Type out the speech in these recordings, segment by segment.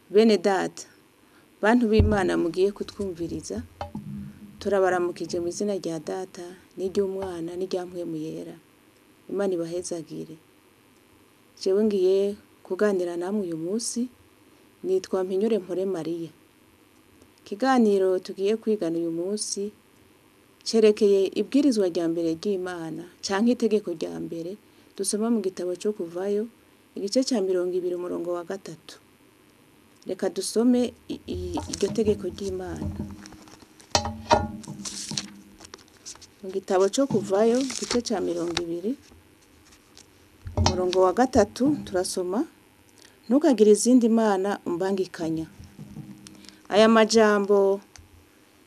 Bene data, bantu b'Imana mugiye kutwumviriza, turabaramukije mu izina rya data n'iry'umwana n'irya mpwemu yera. Imana ibahezagire. Jewe ngiye kuganira namwe uyu munsi, nitwa Mpinyure Mpore Mariya. Ikiganiro tugiye kwigana uyu munsi cerekeye ibwirizwa rya mbere ry'Imana canke itegeko rya mbere dusoma mu gitabo co kuvayo igice ca 20 umurongo wa 3. Reka dusome iryo tegeko ry'Imana. Mu gitabo co kuvayo igice ca 20 umurongo wa 3 turasoma: ntukagire izindi mana umbangikanya. Aya majambo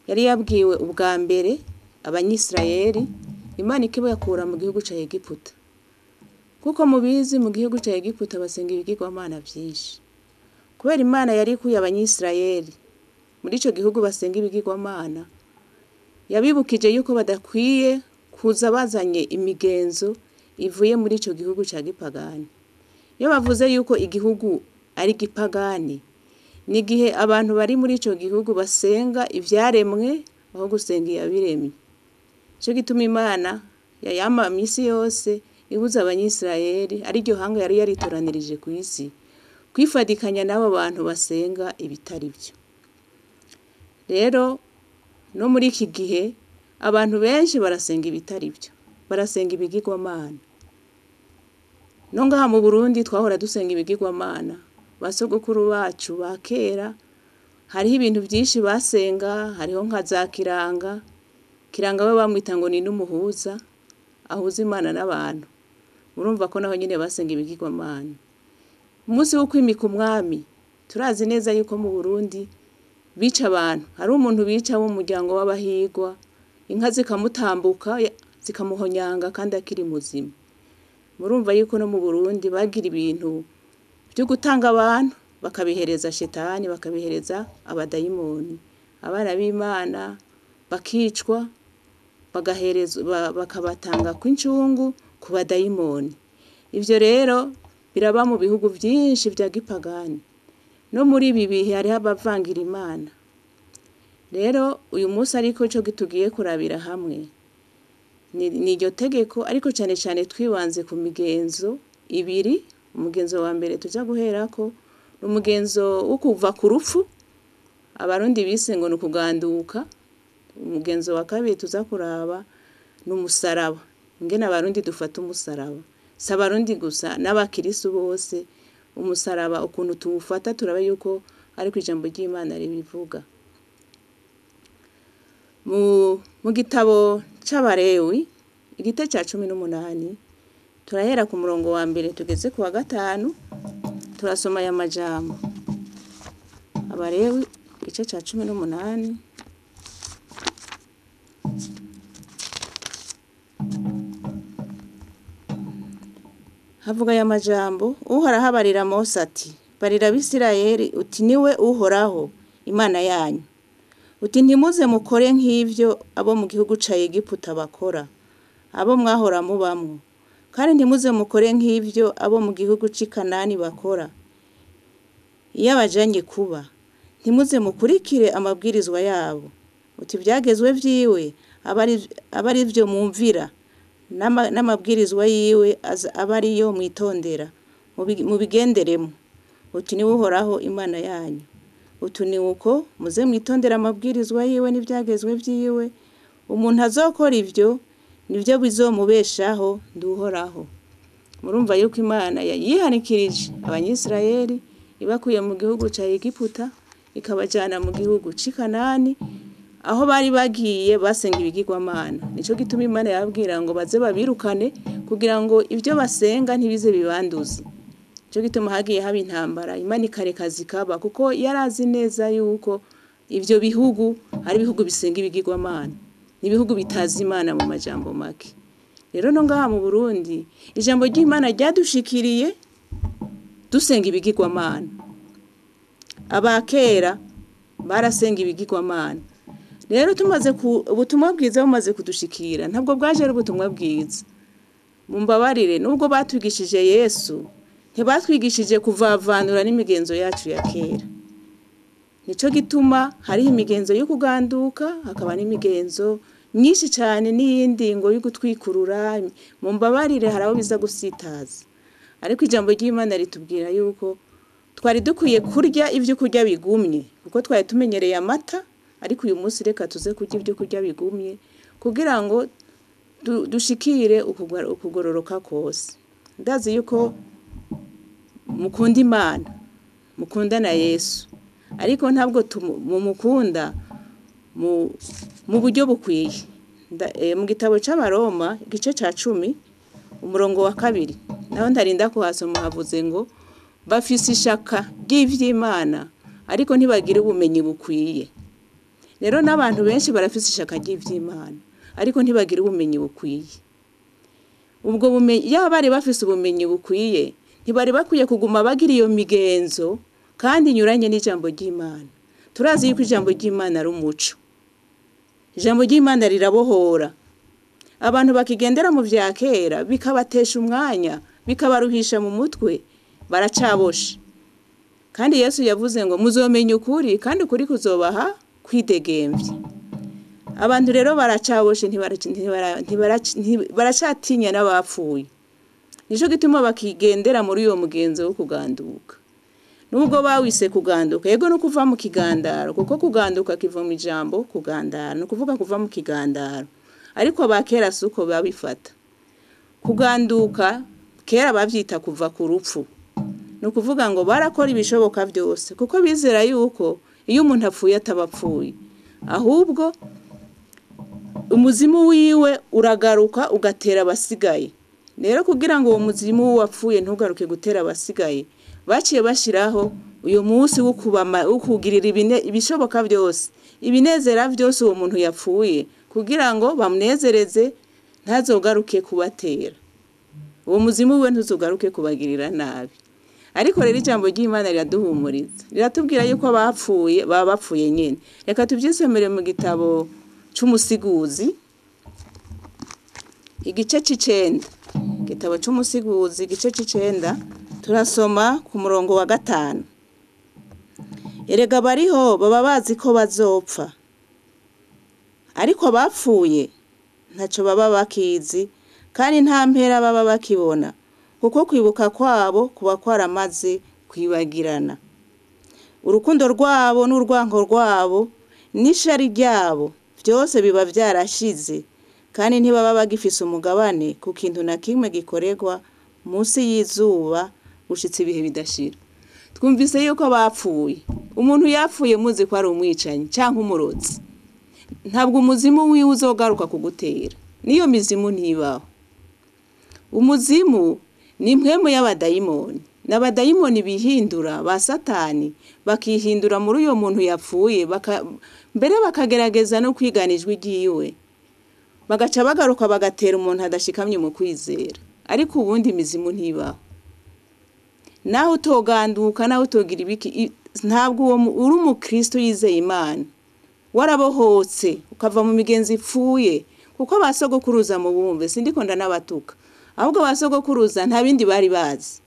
yari yabwiwe ubwa mbere abanyisirayeli Imana ikibakura mu gihugu ca Egiputa. Kuko mubizi mu gihugu ca Egiputa basenga ibigirwamana vyinshi. Kubera Imana yari ikuye abanyisirayeli muri ico gihugu basenga ibigirwamana, yabibukije yuko badakwiye kuza bazanye imigenzo ivuye muri ico gihugu ca gipagani. Iyo bavuze yuko igihugu ari gipagani, ni igihe abantu bari muri ico gihugu basenga ivyaremwe aho gusenga iyabiremye. Nico gituma Imana yayama misi yose ibuza abanyisirayeli, ariryo hanga yari yaritoranirije kw'isi, kwifadikanya n'abo bantu basenga ibitari vyo. Rero no muri iki gihe abantu benshi barasenga ibitari vyo, barasenga ibigirwamana. No ngaha mu Burundi twahora dusenga ibigirwamana. Basogokuru bacu ba kera hariho ibintu vyinshi basenga, hariho nka za kiranga. Kiranga we bamwita ngo ni n'umuhuza, ahuza Imana n'abantu. Murumva ko naho nyene basenga ibigirwamana. Umunsi wo kwimika umwami, turazi neza yuko mu Burundi bica abantu. Hari umuntu bica wo mu muryango w'abahigwa, inka zikamutambuka zikamuhonyanga kandi akiri muzima. Murumva yuko no mu Burundi bagira ibintu vyo gutanga abantu bakabihereza shetani, bakabihereza abadayimoni. Abana b'Imana bakicwa, bagaherezwa, bakabatanga kw'incungu ku badayimoni. Ivyo rero biraba mu bihugu vyinshi vya gipagani. No muri ibi bihe hariho abavangira Imana. Rero uyu munsi ariko ico tugiye kurabira hamwe ni iryo tegeko, ariko cane cane twibanze ku migenzo ibiri. Umugenzo wa mbere tuja guherako ni umugenzo wo kuva ku rupfu, abarundi bise ngo ni ukuganduka. Umugenzo wa kabiri tuza kuraba ni umusaraba, ingene abarundi dufata umusaraba. Si abarundi gusa, n'abakirisu bose umusaraba ukuntu tuwufata turabe yuko ariko ijambo ry'Imana ribivuga. Mu gitabo c'Abarewi igice ca 18 turahera ku murongo wa mbere tugeze ku wa 5, turasoma aya majambo. Abarewi igice ca 18 havuga aya majambo: Uhoraho abarira Mose ati, barira Abisirayeli uti niwe Uhoraho Imana yanyu, uti ntimuze mukore nk'ivyo abo mu gihugu ca Egiputa bakora, abo mwahora mubamwo, kandi ntimuze mukore nk'ivyo abo mu gihugu c'i Kanani bakora, iyo abajanye kuba, ntimuze mukurikire amabwirizwa yabo, uti ivyagezwe vyiwe aba ari vyo mwumvira, n'amabwirizwa yiwe aba ariyo mwitondera, mubigenderemo, uti niwe Uhoraho Imana yanyu. Utu ni uko muze mwitondera amabwirizwa yiwe n'ivyagezwe vyiwe, umuntu azokora ivyo nivyo bizomubeshaho, nduhoraho. Murumva yuko Imana yihanikirije abanyisirayeli ibakuye mu gihugu ca Egiputa ikabajana mu gihugu c'i Kanani, aho bari bagiye basenga ibigirwamana. Nico gituma Imana yababwira ngo baze babirukane kugira ngo ivyo basenga ntibize bibanduze. Nico gituma hagiye haba intambara, Imana ikareka zikaba, kuko yarazi neza yuko ivyo bihugu ari ibihugu bisenga ibigirwamana, ni ibihugu bitazi Imana mu majambo make. Rero no ngaha mu Burundi ijambo ry'Imana ryadushikiriye dusenga ibigirwamana. Abakera barasenga ibigirwamana. Rero tumaze ubutumwa bwiza bumaze kudushikira, ntabwo bwaje ari ubutumwa bwiza. Mumbabarire, nubwo batwigishije Yesu, ntibatwigishije kuvavanura n'imigenzo yacu ya kera. Nico gituma hariho imigenzo yo kuganduka, hakaba n'imigenzo myinshi cyane n'iyindi ngo yo gutwikurura. Mumbabarire, hari abo biza gusitaza, ariko ijambo ry'Imana ritubwira yuko twari dukwiye kurya ibyo kurya bigumye, kuko twari tumenyereye amata, ariko uyu munsi reka tuze kurya ibyo kurya bigumye kugira ngo dushikire ukugororoka kose. Ndazi yuko mukunda Imana, mukunda na Yesu, ariko ntabwo mumukunda mu buryo bukwiye. Mu gitabo c'Abaroma igice ca 10 umurongo wa 2, naho ndarinda kuhasoma, havuze ngo bafise ishaka ry'ivy'Imana ariko ntibagira ubumenyi bukwiye. Rero n'abantu benshi barafise ishaka ry'ivy'Imana ariko ntibagira ubumenyi bukwiye. Ubwo bumenyi, yaba bari bafise ubumenyi bukwiye, ntibari bakwiye kuguma bagira iyo migenzo kandi inyuranye n'ijambo ry'Imana. Turazi yuko ijambo ry'Imana ari umuco. Ijambo ry'Imana rirabohora. Abantu bakigendera mu vya kera bikabatesha umwanya, bikabaruhisha mu mutwe, baracaboshe. Kandi Yesu yavuze ngo muzomenya ukuri kandi ukuri kuzobaha kwidegemvya. Abantu rero baracaboshe, baracatinya n'abapfuye. Nico gituma bakigendera muri uyo mugenzo wo kuganduka. Nubwo bawise kuganduka, yego no kuva mu kigandaro, kuko kuganduka kiva mu ijambo kugandara, no kuvuga kuva mu kigandaro. Ariko abakera suko babifata. Kuganduka kera bavyita kuva ku rupfu. No kuvuga ngo barakora ibishoboka byose, kuko bizera yuko iyo umuntu apfuye atabapfuye, ahubwo umuzimu wiwe uragaruka ugatera abasigaye. Rero kugira ngo uwo muzimu wapfuye ntugaruke gutera abasigaye, baciye bashiraho uyu munsi wo kugirira ibishoboka byose, ibinezera byose uwo muntu yapfuye, kugira ngo bamunezereze ntazogaruke kubatera. Uwo muzimu we ntuzogaruke kubagirira nabi. Ariko rero ijambo ry'Imana riraduhumuriza, riratubwira yuko abapfuye baba bapfuye nyene. Reka tuvyisomere mu gitabo c'Umusiguzi igice c'icenda. Igitabo c'Umusiguzi igice c'icenda, turasoma ku murongo wa 5. Erega bariho baba bazi ko bazopfa, ariko bapfuye ntaco baba bakizi, kandi nta mpera baba bakibona, kuko kwibuka kwabo kuba kwaramaze kwibagirana. Urukundo rwabo n'urwanko rwabo n'ishari ryabo byose biba vyarashize, kandi ntibaba bagifise umugabane ku kintu na kimwe gikorerwa munsi y'izuba gushitsa ibihe bidashira. Twumvise yuko bapfuye. Umuntu yapfuye muzi ko ari umwicanyi canke umurozi, ntabwo umuzimu wiwe uzogaruka kugutera. Niyo mizimu ntibaho. Umuzimu ni impwemu y'abadayimoni. N'abadayimoni bihindura ba Satani, bakihindura muri uyo muntu yapfuye, mbere bakagerageza no kwigana ijwi ryiwe, bagaca bagaruka bagatera umuntu adashikamye mu kwizera. Ariko ubundi imizimu ntibaho. Naho utoganduka, naho utogira ibiki, ntabwo uwo uri umukristo yizeye Imana, warabohotse ukava mu migenzo ipfuye, kuko abasogokuruza mu bumve, sindiko ndanabatuka, ahubwo abasogokuruza nta bindi bari bazi.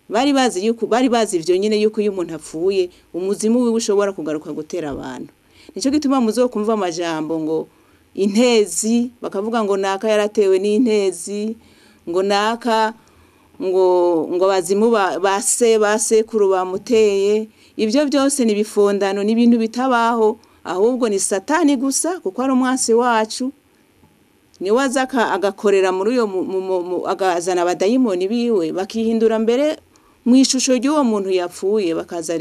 Bari bazi yuko bari bazi ivyo nyene, yuko iyo umuntu apfuye umuzimu wiwe ushobora kugaruka gutera abantu. Nico gituma muzokumva amajambo ngo intezi, bakavuga ngo naka yaratewe n'intezi, ngo naka ngo abazimu ba se ba sekuru bamuteye. Ivyo byose ni bifondano, ni ibintu bitabaho, ahubwo ni Satani gusa, kuko ari umwansi wacu. Niwe aza agakorera muri uyo agazana abadayimoni biwe, bakihindura mbere mu ishusho ry'uwo muntu yapfuye, bakaza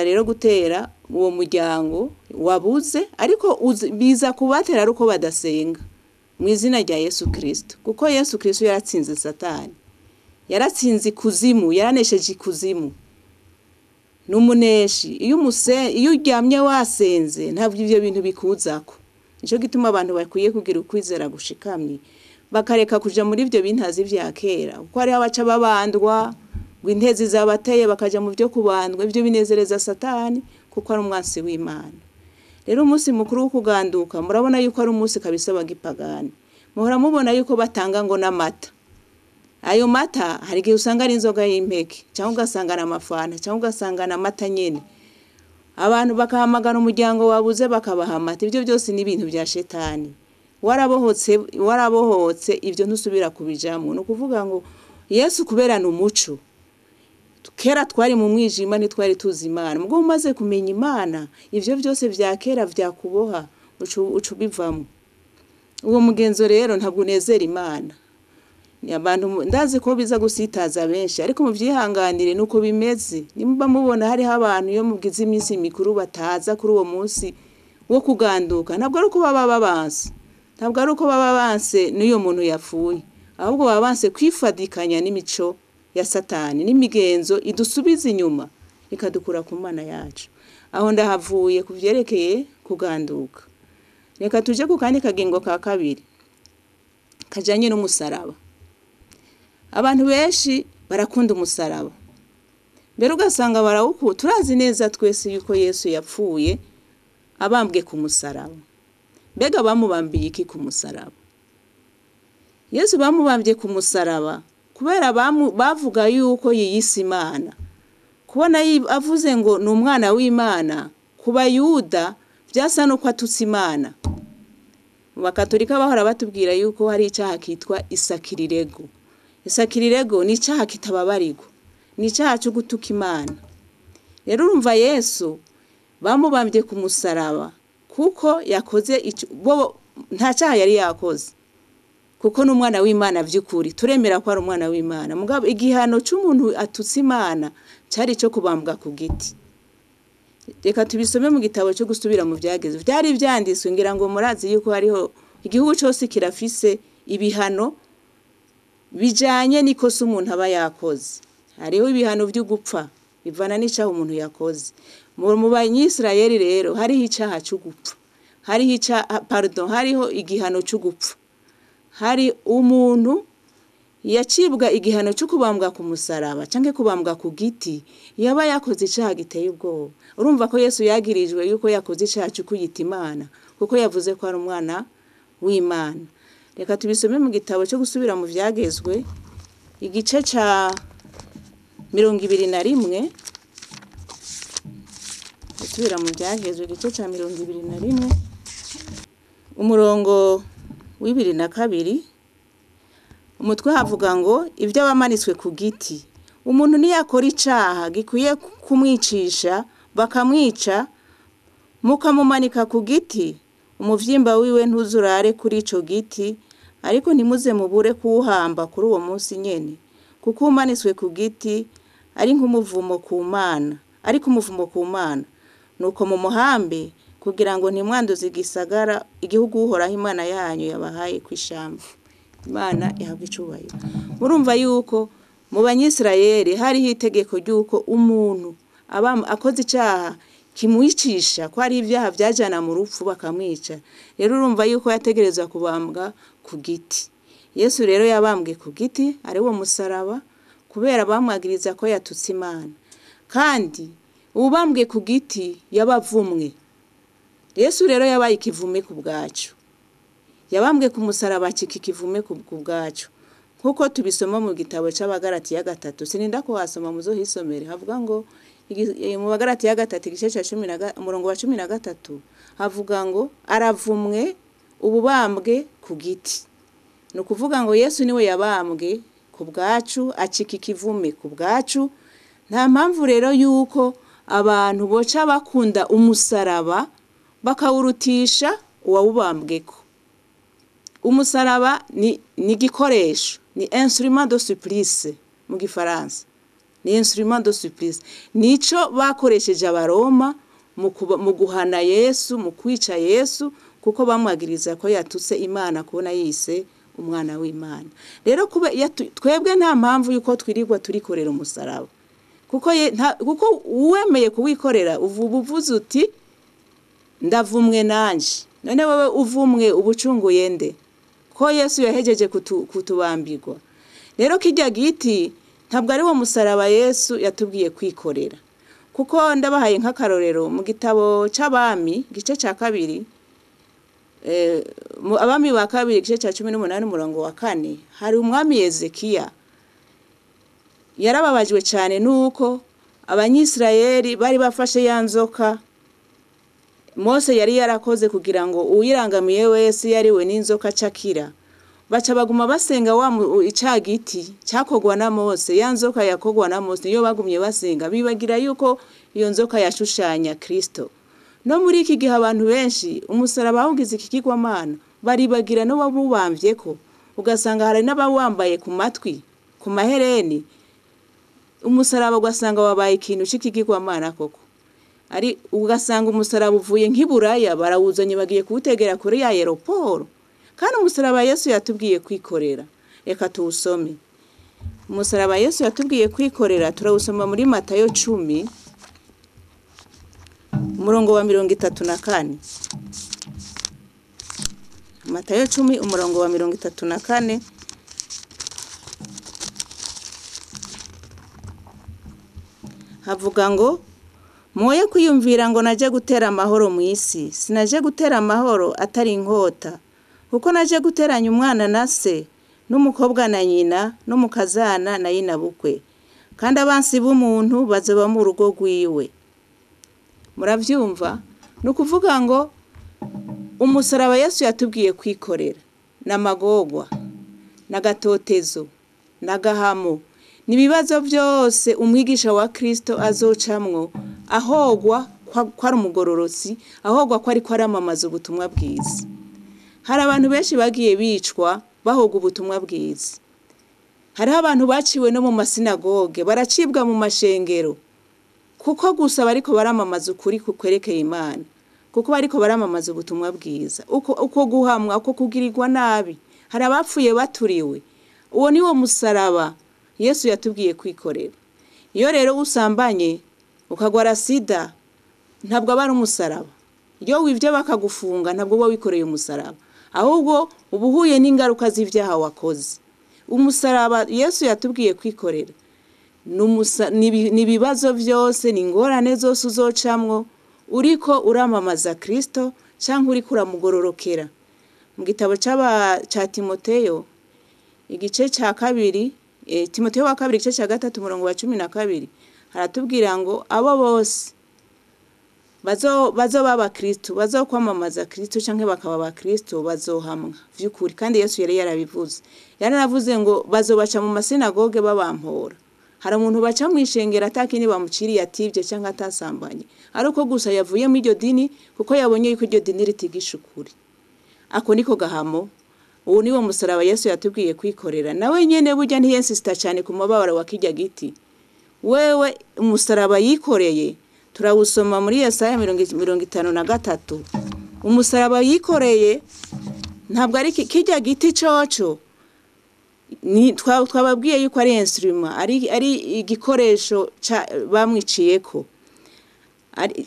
rero gutera uwo muryango wabuze. Ariko biza kubatera ari uko badasenga mu izina rya Yesu Kristo, kuko Yesu Kristo yaratsinze Satani, yaratsinze ikuzimu, yaranesheje ikuzimu, n'umuneshi. Iyo uryamye wasenze ntabwo ivyo bintu bikuzako. Nico gituma abantu bakwiye kugira ukwizera gushikamye, bakareka kuja muri ivyo bintazi vya kera, kuko hariho abaca babandwa ngo intezi zabateye, bakaja mu vyo kubandwa. Ivyo binezereza Satani, kuko ari umwansi w'Imana. Rero umunsi mukuru wo kuganduka murabona yuko ari umunsi kabisa wa gipagani. Muhora mubona yuko batanga ngo n'amata. Ayo mata hari igihe usanga ari inzoga y'impeke, cyangwa ugasanga ni amafanta, cyangwa ugasanga ni amata nyene. Abantu bakahamagara umuryango wabuze bakabaha amata. Ibyo byose ni ibintu bya shetani. Warabohotse, warabohotse, ibyo ntusubira kubijamwo. Ni ukuvuga ngo Yesu kubera ni umuco. Kera twari mu mwijima, ntitwari tuzi Imana. Mugabo umaze kumenya Imana, ivyo byose vya kera vyakuboha uca ubivamwo. Uwo mugenzo rero ntabwo unezera Imana. Ni abantu ndazi ko biza gusitaza benshi, ariko muvyihanganire nuko bimeze. Nimba mubona hariho abantu iyo mugize iminsi mikuru bataza kuri uwo munsi wo kuganduka, ntabwo ari uko baba babanse, ntabwo ari uko baba banse n'uyo muntu yapfuye, ahubwo baba banse kwifadikanya n'imico ya Satani n'imigenzo idusubiza inyuma ikadukura ku Mana yacu. Aho ndahavuye ku vyerekeye kuganduka. Reka tuje ku kandi kagingo ka kabiri kajanye n'umusaraba. Abantu benshi barakunda umusaraba, mbere ugasanga barawukunda. Turazi neza twese yuko Yesu yapfuye abambwe ku musaraba. Mbega bamubambiye iki ku musaraba? Yesu bamubambye ku musaraba kubera bavuga yuko yiyise Imana. Kubona avuze ngo ni umwana w'Imana, ku Bayuda vyasa nuko atutse Imana. Mu Bakatolika bahora batubwira yuko hari icaha kitwa isakirirego. Isakirirego ni icaha kitababarirwa, ni icaha co gutuka Imana. Rero urumva Yesu bamubambye ku musaraba kuko yakoze ico, bo nta caha yari yakoze, kuko ni umwana w'Imana vy'ukuri, turemera ko ari umwana w'Imana. Mugabo igihano c'umuntu atutse Imana cari ico kubambwa ku giti. Reka tubisome mu gitabo cyo gusubira mu vyagezwe. Vyari vyanditswe, ngira ngo murazi yuko hariho igihugu cose kirafise ibihano bijanye n'ikosa umuntu aba yakoze. Hariho ibihano vyo gupfa bivana n'icaha umuntu yakoze. Mu Banyisirayeli rero hariho icaha co gupfa, hariho icaha, pardon, hariho igihano co gupfa. Hari umuntu yacibwa igihano cyo kubambwa ku musaraba canke kubambwa ku giti yaba yakoze icaha giteye ubwoba. Urumva ko Yesu yagirijwe yuko yakoze icaha cyo kwiyita Imana, kuko yavuze ko ari umwana w'Imana. Reka tubisome mu gitabo cyo gusubira mu vyagezwe, igice ca 21. Gusubira mu vyagezwe igice ca 21 umurongo w'ibiri na kabiri, umutwe havuga ngo ibyo abamanitswe ku giti. Umuntu niyakora icaha gikwiye kumwicisha bakamwica, mukamumanika ku giti, umuvyimba wiwe ntuzurare kuri ico giti, ariko ntimuze mubure kuwuhamba kuri uwo munsi nyene, kuko umanitswe ku giti ari nk'umuvumo ku Mana, ariko umuvumo ku Mana. Nuko mumuhambe kugira ngo ntimwanduze igisagara igihugu Uhoraho Imana yanyu yabahaye kw'ishamvu. Imana ihabwa icubahiro. Murumva yuko mu Banyisirayeli hariho itegeko ry'uko umuntu aba akoze icaha kimwicisha, ko hari ibyaha vyajana mu rupfu bakamwica. Rero urumva yuko yategerezwa kubambwa ku giti. Yesu rero yabambwe ku giti, ari wo musaraba, kubera bamwagiriza ko yatutse Imana. Kandi uwubambwe ku giti yabavumwe. Yesu rero yabaye ikivume ku bwacu. Yabambwe ku musaraba acika ikivume ku bwacu. Nkuko tubisoma mu gitabo c'Abagalatiya 3, sininda kuhasoma muzohisomere. Havuga ngo mu Bagalatiya 3 igice ca cumi na umurongo wa 13 havuga ngo aravumwe ububambwe ku giti. Ni ukuvuga ngo Yesu niwe yabambwe ku bwacu, acika ikivume ku bwacu. Nta mpamvu rero yuko abantu boca bakunda umusaraba bakawurutisha uwawubambweko. Umusaraba ni igikoresho, ni instrument de supplice mu gifaransa. Ni instrument de supplice. Nico bakoresheje Abaroma mu guhana Yesu, mu kwica Yesu, kuko bamwagiriza ko yatutse Imana kubona yise umwana w'Imana. Rero twebwe nta mpamvu yuko twirirwa turikorera umusaraba. Kuko uwemeye kuwikorera uvuga uvuze uti ndavumwe nanje. None wewe uvumwe ubucunguye nde? Ko Yesu yahejeje kutubambirwa. Rero kirya giti ntabwo ari wo musaraba Yesu yatubwiye kwikorera. Kuko ndabahaye nk'akarorero mu gitabo c'Abami igice ca 2, Abami ba kabiri igice cya 18 umurongo wa 4, hari umwami Yezekiya yarababajwe cyane nuko Abanyisirayeli bari bafashe ya nzoka Mose yari yarakoze kugira ngo uwirangamiye wese yariwe n'inzoka cakira. Baca baguma basenga wa ica giti cakogwa na Mose, ya nzoka yakogwa na Mose, niyo bagumye basenga bibagira yuko iyo nzoka yashushanya Kristo. No muri iki gihe abantu benshi umusaraba bawugize ikigirwamana, baribagira no wabubamvyeko, ugasanga hari n'abawambaye ku matwi, ku mahereni. Umusaraba ugasanga wabaye ikintu c'ikigirwamana koko. Ari ugasanga umusaraba uvuye nk'iburaya barawuzanye bagiye kuwutegera kuri ya aeroport. Kandi umusaraba Yesu yatubwiye kwikorera. Reka tuwusome. Umusaraba Yesu yatubwiye kwikorera turawusoma muri Matayo 10 umurongo wa 34. Matayo 10 umurongo wa 34. Havuga ngo mwoye kwiyumvira ngo naje gutera amahoro mu isi, sinaje gutera amahoro atari inkota, kuko naje guteranya umwana na se, n'umukobwa na nyina, n'umukazana na nyinabukwe, kandi abansi b'umuntu bazoba mu rugo rwiwe. Muravyumva? Ni ukuvuga ngo umusaraba Yesu yatubwiye kwikorera n'amagorwa, n'agatotezo, n'agahamo, n'ibibazo byose umwigisha wa Kristo azocamwo ahogwa ko ari umugororotsi, ahogwa ko ariko aramamaza ubutumwa bwiza. Hari abantu benshi bagiye bicwa bahogwa ubutumwa bwiza. Hariho abantu baciwe no mu masinagoge, baracibwa mu mashengero, kuko gusa bariko baramamaza ukuri kukwerekeye Imana, kuko bariko baramamaza ubutumwa bwiza. Uko guhamwa, uko kugirirwa nabi, hari abapfuye baturiwe. Uwo ni wo musaraba Yesu yatubwiye kwikorera. Iyo rero usambanye ukagwara sida, ntabwo aba ari umusaraba. Iyo wivye bakagufunga ntabwo uba wikoreye umusaraba, ahubwo uba uhuye n'ingaruka z'ivyaha wakoze. Umusaraba Yesu yatubwiye kwikorera ni ibibazo vyose, ni ingorane zose uzocamwo uriko uramamaza Kristo canke uriko uramugororokera. Mu gitabo ca Timoteyo igice ca kabiri, Timoteyo wa kabiri igice ca 3 umurongo wa 12, haratubwira ngo abo bose bazoba abakristo, bazokwamamaza Kristo canke bakaba abakristo bazohamwa vy'ukuri. Kandi Yesu yari yarabivuze, yaranavuze ngo bazobaca mu masinagoge babampora. Hari umuntu baca mw'ishengero atakindi bamuciriye ativye canke atasambanye, ariko gusa yavuye mu iryo dini kuko yabonye yuko iryo dini ritigisha ukuri. Ako niko gahamo. Uwo niwo musaraba Yesu yatubwiye kwikorera. Nawe nyene burya ntiyensista cyane ku mababaro wa kirya giti. Wewe umusaraba yikoreye turawusoma muri Yesaya 53. Umusaraba yikoreye ntabwo ari kirya giti coco. Ni twababwiye yuko ari instrument, ari igikoresho bamwiciyeko.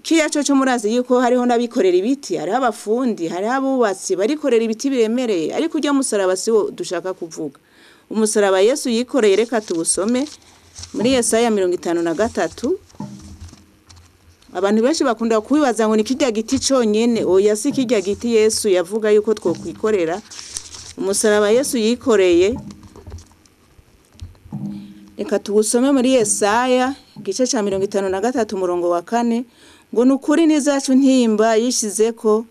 Kirya coco murazi yuko hariho n'abikorera ibiti, hariho abafundi, hariho abubatsi barikorera ibiti biremereye, ariko urya musaraba si wo dushaka kuvuga. Umusaraba Yesu yikoreye reka tuwusome muri Yesaya 53. Abantu benshi bakunda kwibaza ngo ni kirya giti conyene. Oya, si kirya giti Yesu yavuga yuko twokwikorera. Umusaraba Yesu yikoreye reka tuwusome muri Yesaya igice ca 53 umurongo wa 4, ngo nukuri nizacu ntimba yishizeko,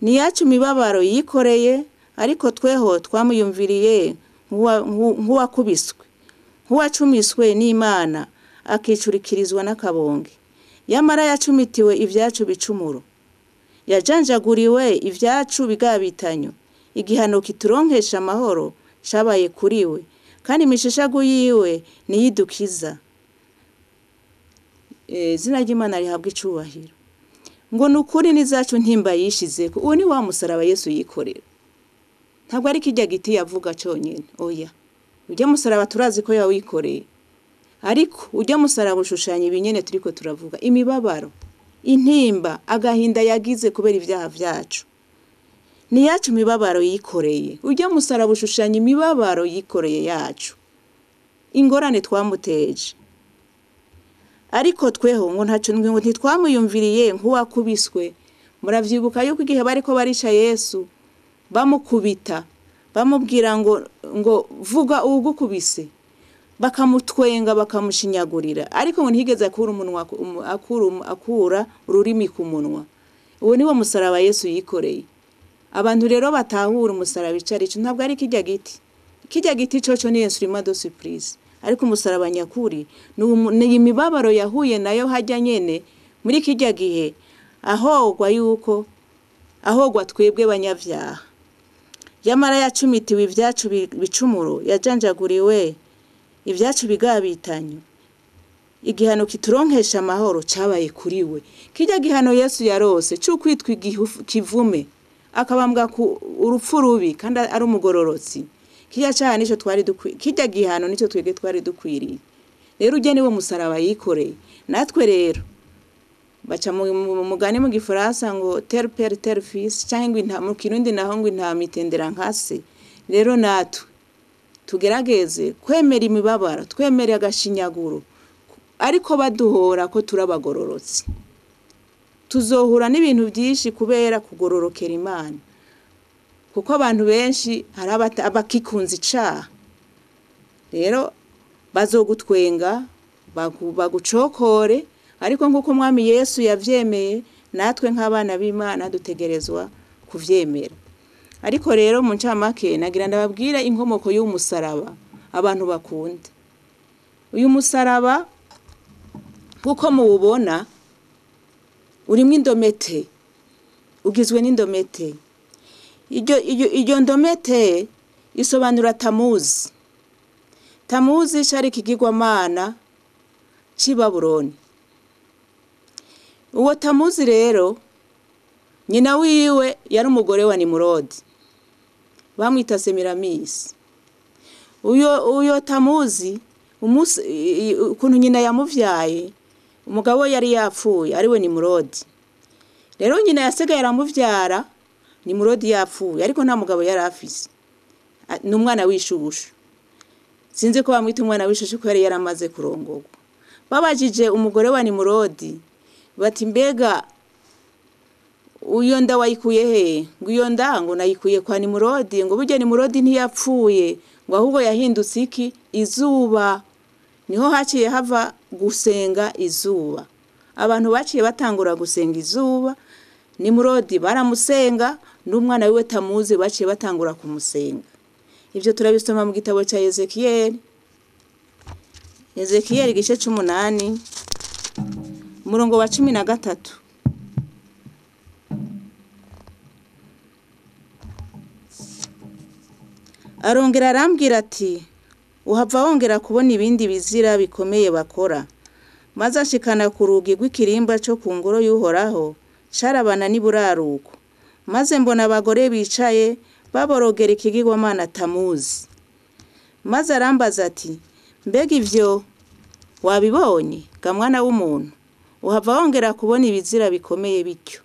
ni yacu mibabaro yikoreye, ariko tweho twamuyumviriye nk'uwakubiswe, nk'uwacumiswe n'Imana, akicurikirizwa n'akabonge. Yamara yacumitiwe ivyacu bicumuro, yajanjaguriwe ivyacu bigabitanyo, igihano kituronkesha amahoro cabaye kuriwe, kandi imisheshagu yiwe niyidukiza. Izina ry'Imana rihabwa icubahiro. Ngo nukuri nizacu ntimba yishizeko. Uwo ni wa musaraba Yesu yikorera. Ntabwo ari kirya giti yavuga conyene, oya. Urya musaraba turazi ko yawikoreye, ariko urya musaraba ushushanya ibinyene turiko turavuga, imibabaro, intimba, agahinda yagize kubera ivyaha vyacu. Ni yacu mibabaro yikoreye. Urya musaraba ushushanya imibabaro yikoreye yacu, ingorane twamuteje. Ariko tweho ngo ntaco ngo ntitwamuyumviriye nk'uwakubiswe. Muravyibuka yuko igihe bariko barica Yesu, Bamukubita, bamubwira ngo vuga uwugukubise, bakamutwenga, bakamushinyagurira, ariko ngo ntiyigeze akura umunwa, akura ururimi ku munwa. Uwo niwo musaraba Yesu yikoreye. Abantu rero batahura umusaraba ico arico, ntabwo ari kirya giti. Kirya giti coco ni instrument de surprise, ariko umusaraba nyakuri ni imibabaro yahuye nayo hajya nyene muri kirya gihe, ahogwa yuko ahogwa twebwe banyavyaha. Yamara yacumitiwe ibyacu bicumuro, yajanjaguriwe ibyacu bigabitanyo. Igihano kituronkesha amahoro cabaye kuri we. Kirya gihano Yesu yarose c'ukwitwa kivume, akabambwa ku urupfu rubi kandi ari umugororotsi. Kirya caha nico twari dukwi, kirya gihano nico twebwe twari dukwiriye. Rero urya niwo musaraba yikoreye. Natwe rero baca mu mugani mu gifaransa ngo tel père tel fils, canke ngo mu kirundi naho ngo intama itendera nka se. Rero natwe tugerageze kwemera imibabaro, twemere agashinyaguro, ariko baduhora ko turabagororotsi. Tuzohura n'ibintu byinshi kubera kugororokera Imana, kuko abantu benshi hari abakikunza icaha. Rero bazogutwenga, bagucokore, ariko nk'uko Umwami Yesu yavyemeye, natwe nk'abana b'Imana dutegerezwa kuvyemera. Ariko rero mu ncamake nagira ndababwira inkomoko y'umusaraba abantu bakunda. Uyu musaraba nkuko muwubona urimwo indomete, ugizwe n'indomete. Iryo ndomete isobanura Tamuzi. Tamuzi cari ikigirwamana c'i Babuloni. Uwo Tamuzi rero nyina wiwe yari umugore wa Nimurodi, bamwita Semiramisi. Uyo Tamuzi ukuntu nyina yamuvyaye, umugabo yari yapfuye ariwe Nimurodi. Rero nyina yasigaye aramuvyara, Nimurodi yapfuye, ariko nta mugabo yari afise. Ni umwana w'ishushu. Sinzi ko bamwita umwana w'ishushu ko yari yaramaze kurongorwa. Babajije umugore wa Nimurodi bati mbega uyo nda wayikuye he? Ngo iyo nda ngo nayikuye kwa Nimurodi, ngo burya Nimurodi ntiyapfuye, ngo ahubwo yahindutse iki? Izuba. Niho haciye hava gusenga izuba. Abantu baciye batangura gusenga izuba. Nimurodi baramusenga, n'umwana wiwe Tamuzi baciye batangura kumusenga. Ivyo turabisoma mu gitabo ca Ezekiyeli. Ezekiyeli igice c'umunani umurongo wa 13. Arongera arambwira ati uhava wongera kubona ibindi bizira bikomeye bakora. Maze ashikana ku rugi rw'ikirimba co ku ngoro y'Uhoraho, carabana n'iburaruko. Maze mbona abagore bicaye baborogera ikigirwamana Tamuzi. Maze arambaza ati mbega ivyo wabibonye ga mwana w'umuntu? Uhava wongera kubona ibizira bikomeye bityo.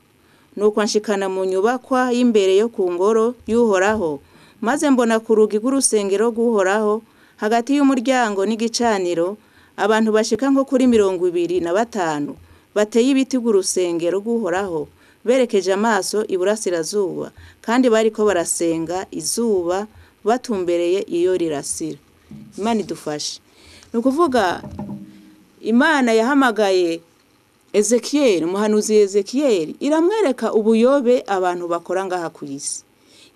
Nuko anshikana mu nyubakwa y'imbere yo ku ngoro y'Uhoraho, maze mbona ku rugi rw'urusengero rw'Uhoraho hagati y'umuryango n'igicaniro abantu bashika nko kuri 25 bateye ibiti rw'urusengero rw'Uhoraho berekeje amaso iburasirazuba, kandi bariko barasenga izuba batumbereye iyo rirasira. Imana idufashe. Ni ukuvuga Imana yahamagaye Ezekiyeli, umuhanuzi Ezekiyeli, iramwereka ubuyobe abantu bakora ngaha ku isi.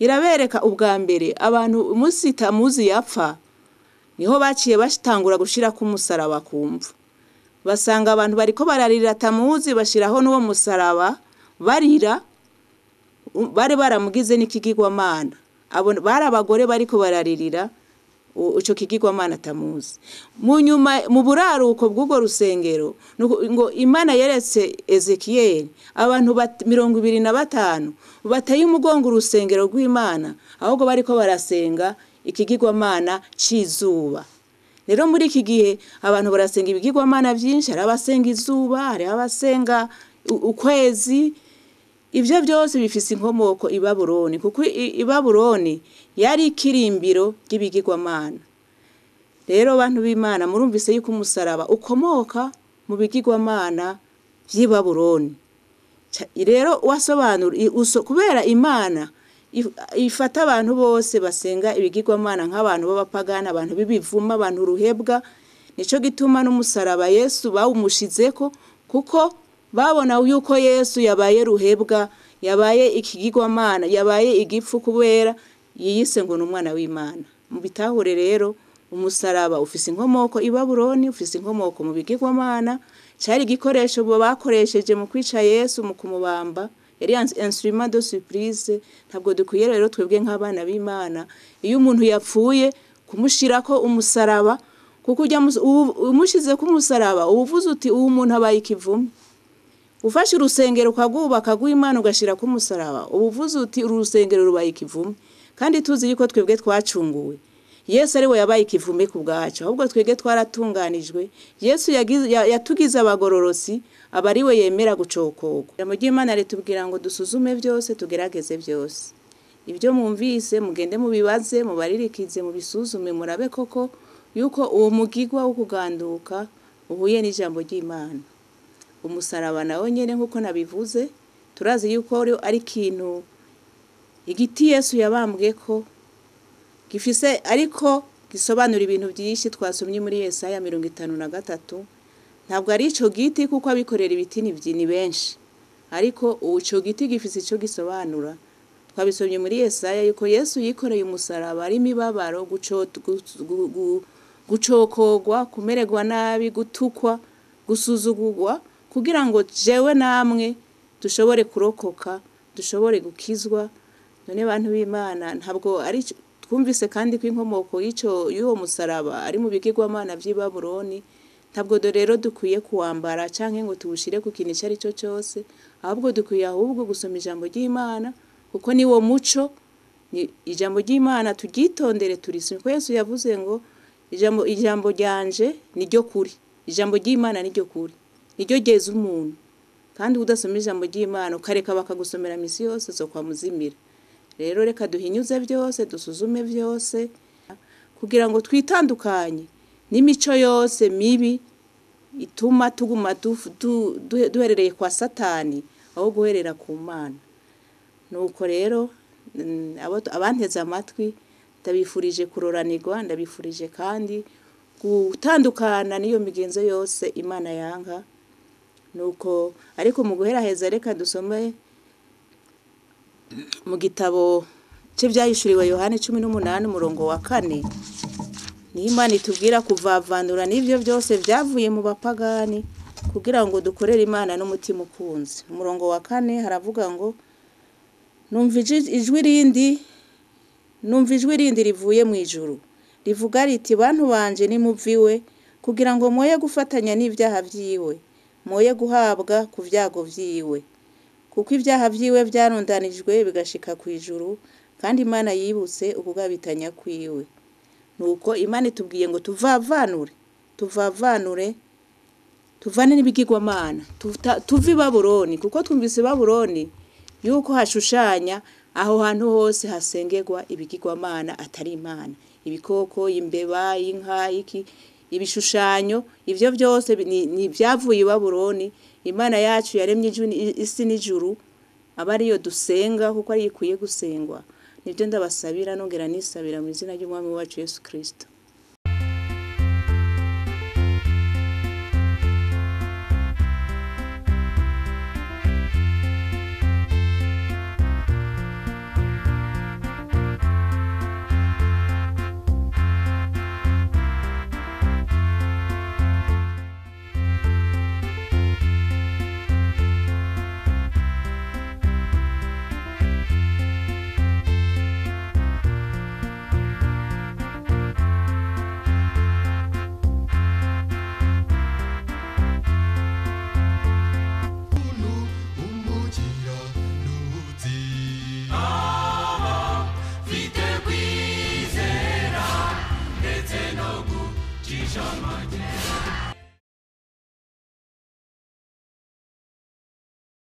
Irabereka ubwa mbere abantu umunsi Tamuzi yapfa, niho baciye batangura gushirako umusaraba kumva. Basanga abantu bariko bararira Tamuzi, bashiraho n'uwo musaraba barira, bari baramugize n'ikigirwamana. Abo bari abagore bariko bararirira ico kigirwamana Tamuzi. Mu nyuma mu buraruko bw'urwo rusengero, ngo Imana yeretse Ezekiyeli abantu 25 bateye umugongo urusengero rw'Imana, ahubwo bariko barasenga ikigirwamana c'izuba. Rero muri iki gihe abantu barasenga ibigirwamana vyinshi, hari abasenga izuba, hari abasenga ukwezi. Ivyo vyose bifise inkomoko i Babuloni, kuko i Babuloni yari ikirimbiro ry'ibigirwamana. Rero bantu b'Imana, murumvise yuko umusaraba ukomoka mu bigirwamana vy'i Babuloni. Rero wasobanura kubera Imana ifata abantu bose basenga ibigirwamana nk'abantu b'abapagani, abantu b'ibivuma, abantu ruhebwa. Nico gituma n'umusaraba Yesu bawumushizeko, kuko babona yuko Yesu yabaye ruhebwa, yabaye ikigirwamana, yabaye igipfu kubera yiyise ngo ni umwana w'Imana. Mu bitahure rero, umusaraba ufise inkomoko i Babuloni, ufise inkomoko mu bigirwamana. Cari igikoresho bakoresheje mu kwica Yesu, mu kumubamba, yari instrument de surprise. Ntabwo dukwiye rero twebwe nk'abana b'Imana, iyo umuntu yapfuye kumushirako umusaraba, kuko ujya umushizeko umusaraba uba uvuze uti uwo muntu abaye ikivume. Ufashe urusengero ukagwubaka rw'Imana ugashirako umusaraba, uba uvuze uti uru rusengero rubaye ikivume. Kandi tuzi yuko twebwe twacunguwe, Yesu ari we yabaye ikivume ku bwacu, ahubwo twebwe twaratunganijwe. Yesu yatugize abagororosi, aba ari we yemera gucokorwa. Ijambo ry'Imana ritubwira ngo dusuzume byose, tugerageze byose. Ibyo mwumvise mugende mubibaze, mubaririkize, mubisuzume, murabe koko yuko uwo mugigwa wo kuganduka uhuye n'ijambo ry'Imana. Umusaraba nawo nyene, nk'uko nabivuze, turazi yuko ari ikintu, igiti Yesu yabambweko gifise, ariko gisobanura ibintu byinshi twasomye muri Yesaya 53. Ntabwo ari ico giti, kuko abikorera ibiti ni benshi, ariko ico giti gifise ico gisobanura. Twabisomye muri Yesaya yuko Yesu yikoreye umusaraba ari imibabaro, gucokorwa, kumererwa nabi, gutukwa, gusuzugurwa, kugira ngo jewe namwe dushobore kurokoka, dushobore gukizwa. None bantu b'Imana, ntabwo ari twumvise kandi ko inkomoko y'ico y'uwo musaraba ari mu bigirwamana vy'i Babuloni. Ntabwo rero dukwiye kuwambara canke ngo tuwushire ku kintu ico ari cyo cyose, ahubwo dukwiye ahubwo gusoma ijambo ry'Imana, kuko ni wo muco. Ni ijambo ry'Imana, turyitondere, turisome, kuko Yesu yavuze ngo ijambo ryanje ni ryo kuri. Ijambo ry'Imana ni ryo kuri, niryo ryeza umuntu. Kandi udasoma ijambo ry'Imana, ukareka bakagusomera misi yose, zo kwa muzimira. Rero reka duhinyuze byose, dusuzume byose, kugira ngo twitandukanye n'imico yose mibi ituma tuguma duherereye kwa Satani aho guherera ku Mana. Nuko rero abanteze amatwi, ndabifurije kuroranirwa, ndabifurije kandi gutandukana n'iyo migenzo yose Imana yanka. Nuko ariko mu guheraheza, reka dusome mu gitabo c'Ivyahishuriwe Yohani 18 umurongo wa 4. Niho Imana itubwira kuvavanura n'ivyo byose vyavuye mu bapagani, kugira ngo dukorere Imana n'umutima ukunze. Umurongo wa 4 haravuga ngo: Numva ijwi rindi rivuye mu ijuru rivuga riti: 'Bantu banje, nimuviwe, kugira ngo mwoye gufatanya n'ivyaha vyiwe, mwoye guhabwa ku vyago vyiwe, kuko ibyaha vyiwe vyarundanijwe bigashika ku ijuru, kandi Imana yibutse ukugabitanya kwiwe.' Nuko Imana itubwiye ngo tuvavanure, tuvavanure, tuvane n'ibigirwamana, tuve i Babuloni, kuko twumvise Babuloni yuko hashushanya aho hantu hose hasengerwa ibigirwamana atari Imana, ibikoko, imbeba, inka, iki, ibishushanyo. Ivyo byose ni ibyavuye i Babuloni. Imana yacu yaremye isi n'ijuru aba ariyo dusenga, kuko ariyo ikwiye gusengwa. Nibyo ndabasabira, nongera nisabira, mu izina ry'Umwami wacu Yesu Kristo. Umukiranutsi mfite kwizera ndetse no gucisha make.